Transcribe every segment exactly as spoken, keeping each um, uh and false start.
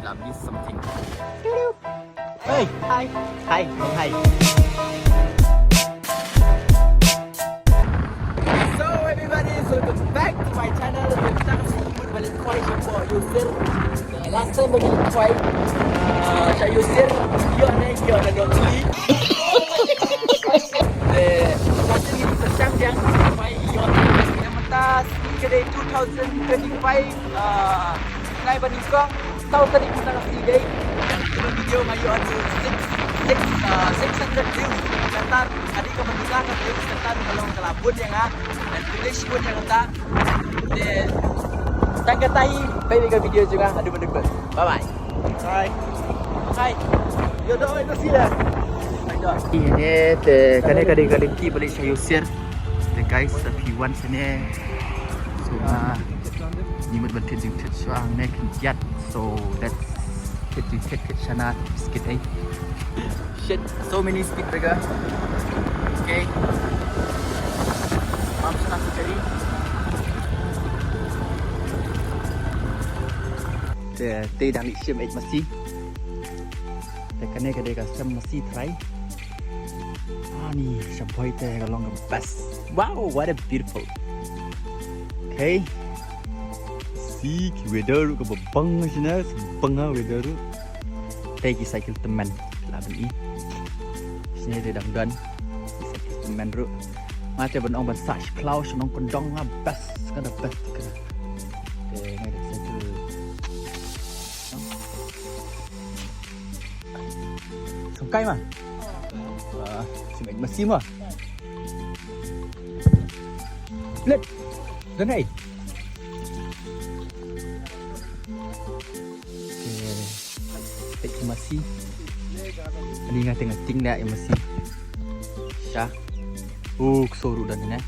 Love you something. Hey. Hi. Hi. Oh, hi. So everybody, so welcome back to my channel. Kita kasi ikut balik koi jumpa Yusir. Last time balik koi, uh, sa Yusir, yo ne, yo ne dong li. Eh, last time kita sang yang koi, yo ne. Yang mentah, kita two thousand twenty-five, uh, nai bani kong. Tau ka dei mynta ka sngi dei. Ka video nga ïoh haduh six, six, uh, six hundred views. Kata ka dei ka mynta ka views kata ka long ka la bun ïa nga. Dan ka dei shi bun ïa kata. Te tang kata hi, bye bye ka video jong nga. Haduh mynta. Bye bye. Bye. Bye. Ïoh doh ïa ka sila. Ine te kane ka dei ka lynti ba leit sha Yusir. Te guys, sa phi wan sene. So, uh, Ngi mut ban thied jingthied shuwa hangne khyndiat. So let's thied jingthied, thied shana biskit ei. Shit, so many speed breaker. Okay. Mam shana kachari. Te, te dang ïa shim ei masi. Te kane ka dei ka sem masi trai. Ani, sha bhoi te ka long ka best. Wow, what a beautiful. Okay. Si ki weather ruh kaba bang shane, bang ha weather ruh. Te ki cycle tymmen, la ban i. Shane te dang don. Ki cycle tymmen ruh. Nga te ban ong ban sah shi khlaw sha nongkyndong nga best, ka da best ka. Te nga da cycle. Sngewkai ma? Ah, sngewkai masi ma? Let. Don hai. Pek masi. Ani nga tengah ting dah masi. Sha. Oh, ksoru dan ne.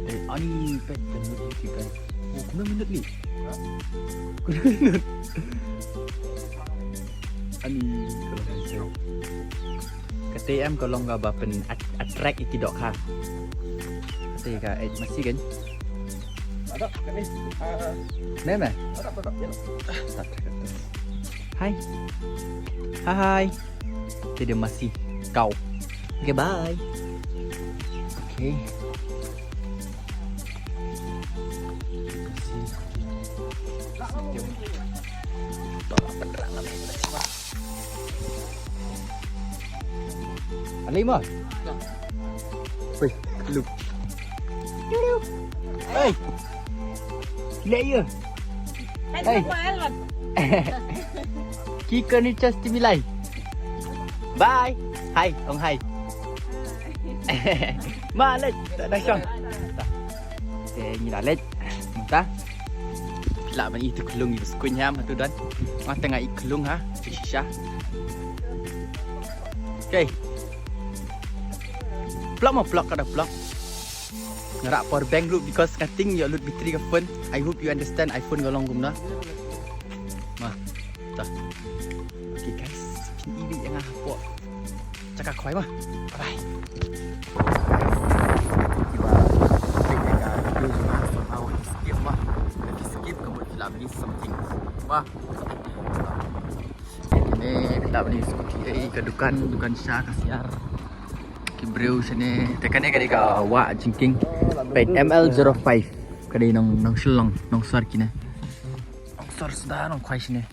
Eh, ani pek dan ni tiga. Oh, kena minit ni. Kena minit. Ani kalau macam. Kata em kalau nggak bapen at-, attract iki dok ha. Kata ka eh masi kan. Ada kan ni. Ah, Mem eh? Ada, ada, ya. Hai. Hai. Te dia masi kau. Okay, bye. Okay. Masi. Tolak penerang kami. Alai ma? Wei, lu. Hey. Leh ya. Hey. Ki kani chas ti milai. Bye. Hai, ong hai. Ma leh, tak ada song. Te ngi la leh. Mynta. Phi lah ban i tu klung i skuin ham tu don. Nga tengah i klung ha. Shisha. Okay. Plak mo plak kada plak. Nga rah power bank ruh because nga ting ïa lut battery ka phone. I hope you understand iPhone ka long kumno. Ma. Ta. Okay guys, phin ïa nga hapoh jaka khwai ma. Bye bye. Kiba peit ïa ka video jong nga somehow skip ma. Skip ka mut phi lah ban i something. Ma. Kane phi lah ban i scooty ei ka dukan, dukan sha ka siar. Ki briew shane. Te kane ka dei ka wah jingkieng. Peit M L zero five. Ka dei nong, nong Shillong, nong sor kine. Nong sor sda nong khwai shane.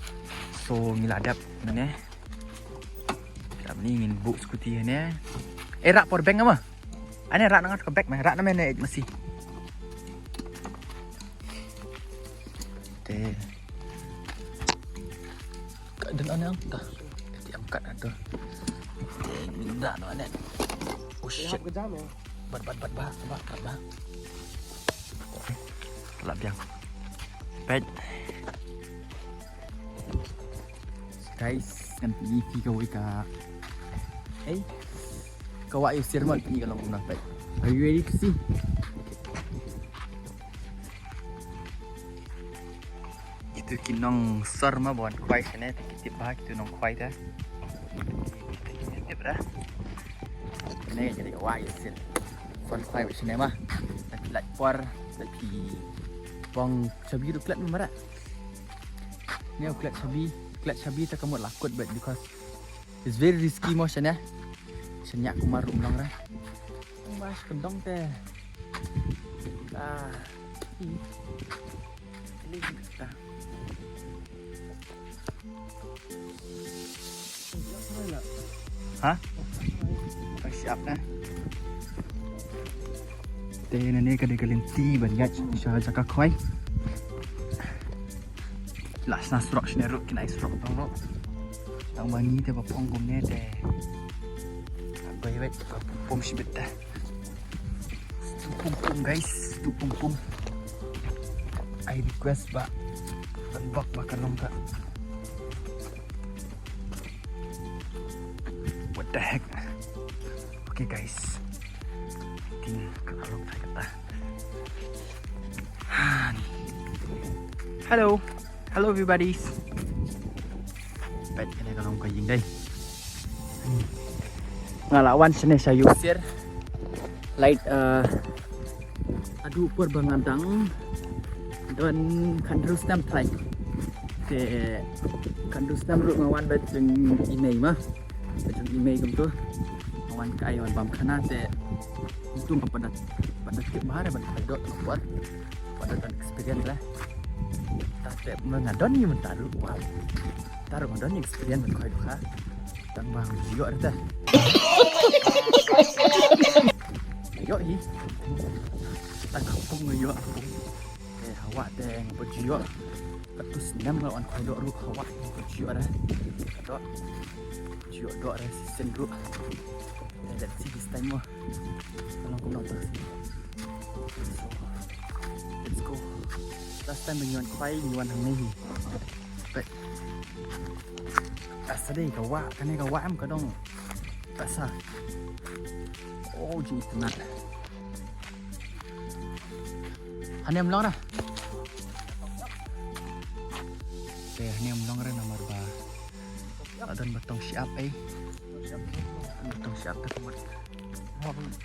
So ngi la dep nane. Dap ni ngin buh scooty hane. Eh, rah power bank ama? Ane rah na nga ka bag ma, rah na mene masi. Te. Ka dang ane ang ta. Te ang kat ado. Te ngin rah na mene. Oh shit. Bat, bat, bat, bat, bat, bat, bat. Telah biang. Peit. Guys, ngan pyni phi kawei ka. Hey. Ka wah Yusir mo pyni ka long kumno peit. Are you ready to see? Kitu ki nong sor ma ba wan khwai shane, te ki tip bha kitu nong khwai te. Kitu ki tip da. Ne jadi ka wah Yusir. Wan khwai ba shane ma. Lait por, lait phi. Pong chabi ruh klet ma ra. Ne u klet chabi. Klet shabi te ka mut la kut bad because it's very risky mo shane. Shane kumar rum long re. Ba sha kdong te. Ah. Ini kita. Ha? Ka shyiap na. Te nane ka dei ka lynti ban ïaid sha jaka khwai. La shna surok shane ruh, kin ai surok tang ruh. Tang ba ngi te ba phong kumne te. Ba ïa wet ba pom shibit te. Stu pum pum guys, stu pum pum. I request ba ban bok ba ka long ka. What the heck? Okay guys. Kin ka long ka ta. Hello. Hello everybody. Peit kane ka long ka ïing dei. Nga la wan shane sha Yusir. Lait, eh, haduh por ba nga dang don khyndai snem trai. Te khyndai snem ruh nga wan bad jong i mei ma. Bad jong i mei kumtu. Nga wan kai wan bam khana te. Untung ka padat padat ke bahar ban padat por. Padat don experience lah. Ta te ma nga don ni mynta ruh. Wah. Ta ruh nga don ni experience ban khoi dukha. Tang bang jio rta. Jio hi. Tang kapung jio. Eh, hawa te nga pajio. Katus nem nga wan khoi dok ruh hawa nga pajio re. Dok. Jio dok re sen ruh. Eh, let's see this time mo. Kalau aku nak tahu. So, let's go. Last time ngi wan khwai ngi wan hangne hi. Peit. Asa dei ka wah, kane ka wah em ka dong. Asa. Oh, jingtynat. Hane em long ra. Te hane em long ra namar ba. Adon ba tong shyiap ei. Ba tong shyiap te kumut.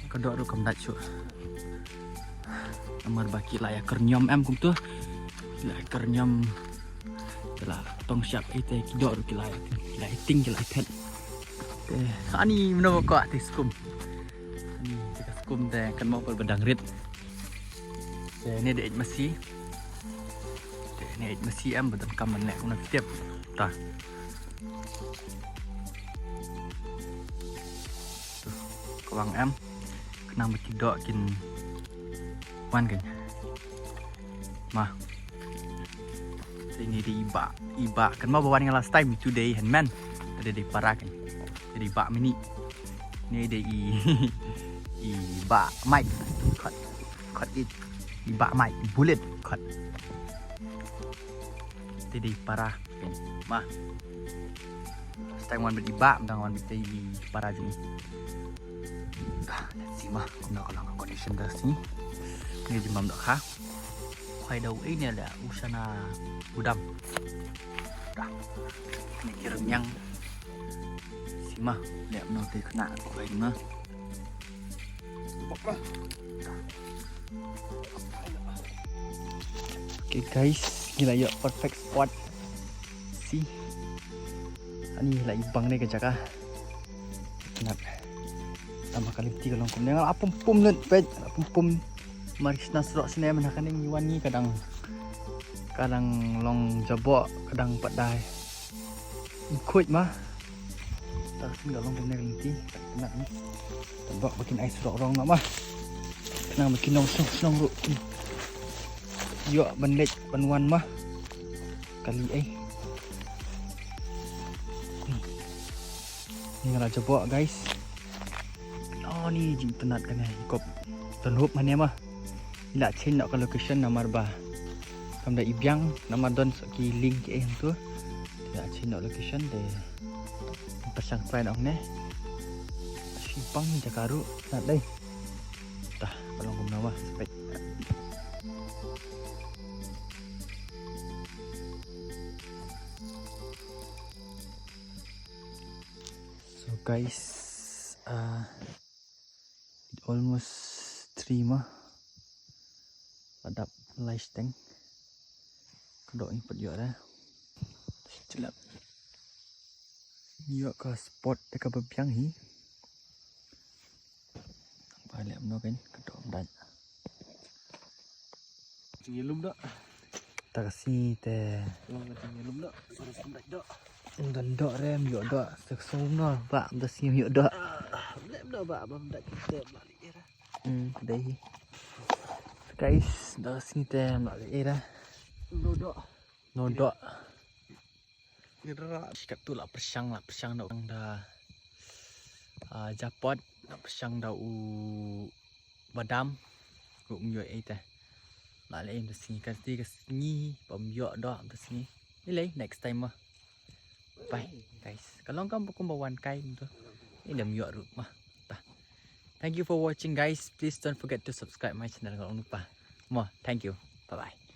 Ka dok ruh kam dait shuh. Namar ba ki la ïa kyrñiom em kumtu. Ki la ïa kyrñiom. Ki la tong shyiap ei te ki dok ruh ki la ïa, ki la ïa ting ki la ïa phet. Te ani mano ko te skum. Ani te ka skum te kan mo ba dang rit. Te ne de masi. Te ne masi em ba dang kam ban leh una tiap. Ta. Ka wang em. Khnang ba ki dok kin wan kan. Ma. Te ini di iba, iba kan ma ba wan nga last time itu dei hen men. Te dei para kan. Te dei iba mini. Ni dei i iba mai. Kot. Kot i iba mai bullet kot. Te dei para. Ma. Last time wan bad iba, dang wan bad i para jong i. Ah, let's see ma, kumno ka long ka condition da sini. Ni jin bam da kha. Khwai da u ei ne da u shana u dam. Da. Ni ki rynïang. Si ma, leh mano te khynnah khwai ma. Okay guys, ngi la ïoh perfect spot. Si. Ani la i bang ne ka jaka. Nat. Tama ka lynti ka long kumne nga la pum pum lut peit, la pum pum. Mar ki shna surok shane mynta kane ngi wan ngi ka dang, ka dang long jaboh, ka dang pat dei. Khuid ma. Ta sien ka long kumne ka lynti. Kane ni. Tang ba kin ai surok rong na ma. Khnang ba kin long shnong shnong ruh. Ïoh ban leit ban wan ma. Kali ai. Ni nga la jaboh guys. Oh ni jingtynat kane i kop. Don hop mane ma. I la change noh ka location namar ba kam da i biang namar don shuh ki link ki ei hangtu. I la change noh location te. Pyrshang try noh ne. Shi bang jaka ruh tynat dei. Ta ka long kumno ma. Spek. So guys, uh, it almost three ma. Padap lai steng. Ka dok ngi pat ïoh da. Chelap. Ïoh ka spot te kaba biang hi. Ba leh mno kan ka dom dait. Ngi lum dak. Ta ka sngi te. Long ka ngi lum dak. Sore sum dait dak. Ym don dok re, ym ïoh dok. Sek sum no ba ym da sngi ym ïoh dok. Leh mno ba bam dak kita mali era. Hmm, dei hi. Guys, da ka sngi te mali era. No dok. No dok. Ngi dra. Kat tu la pyrshang, la pyrshang da u da. Ah, japot, la pyrshang da u badam. Ruh ym ïoh ei te. La leh em da sngi, kan ti ka sngi bam ïoh dok da sngi. Ilei next time ma. Bye guys. Ka long kam kumba wan kai tu. Ilem ïoh ruh ma. Ta. Thank you for watching guys. Please don't forget to subscribe my channel ka long pa. Mo, thank you. Bye bye.